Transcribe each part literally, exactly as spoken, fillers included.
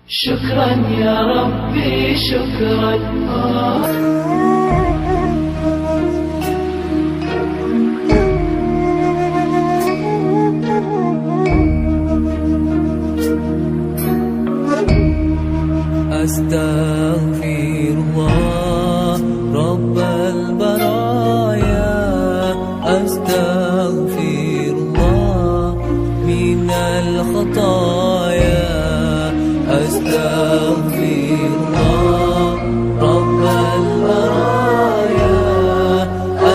شكرا يا ربي، شكرا. أستغفر الله رب البرايا، أستغفر الله من الخطايا، أستغفر الله رب البرايا،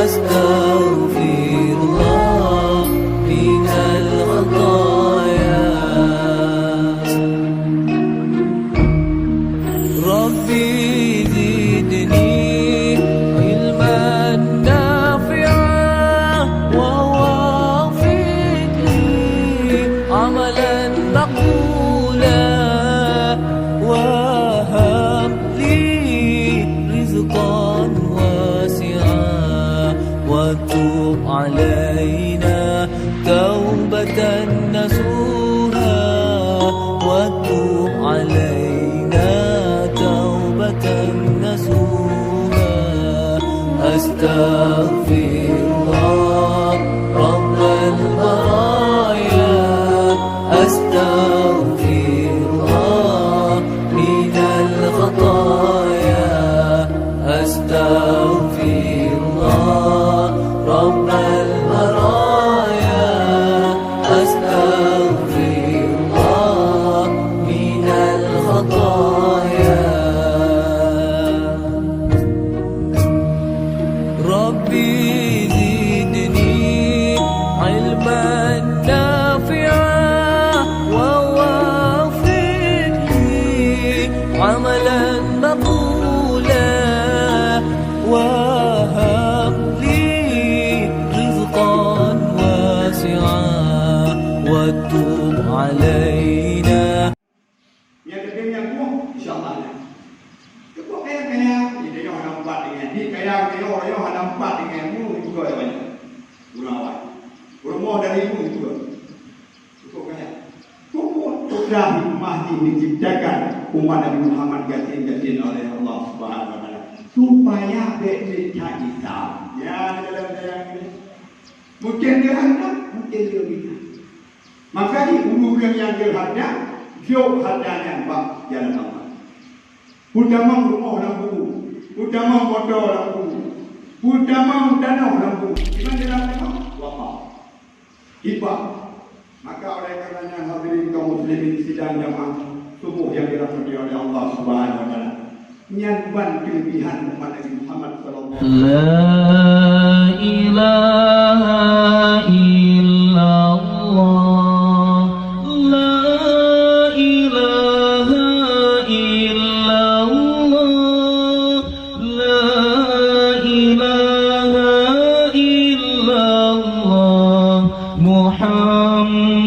أستغفر الله من الخطايا. رب زدني علما نافعا ووفقني عملا مقبولا وهب لي رزقا واسعا وتب علينا توبة نصوحا وتب علينا توبة نصوحا. أستغفر الله رب البرايا، أستغفر الله من الخطايا، أستغفر الله رب البرايا، أستغفر الله من الخطايا. رب زدني علما نافعا ووفقني عملا مقبولا وهب لي رزقا واسعا وتب علينا. Nyang teupeue nyang kueh, insya Allah. Teupeue kaya-kaya, di tanyoe hana umpat dengan, di kaya tanyoe, tanyoe hana umpat dengan mu juga ya banyak. Guna awai. Rumoh dari mu juga. Teupeue kaya. Teupeue putra hikmah jih diciptakan umat Nabi Muhammad gasien-gasien oleh Allah Subhanahu wa Taala. Supaya bék mita Isa. Ya, dalam sayang ini. Mungkin dia hana, mungkin dia mita. Maka di ureuëng nyang geuhareuta, jok hareuta nyan bak jalan Allah. Peutamong rumoh lam kubu, peutamong moto lam kubu, peutamong tanoh lam kubu. Di mana dalam tanoh? Wakaf. Hibah. Maka oleh karenanya hadirin kaum muslimin sidang jamaah subuh yang dirahmati oleh Allah Subhanahu wa Taala. Nyan ban keulebihan umat Nabi Muhammad sallallahu alaihi wasallam. La ilaha illallah, la ilaha illallah, la ilaha illallah, Muhammadur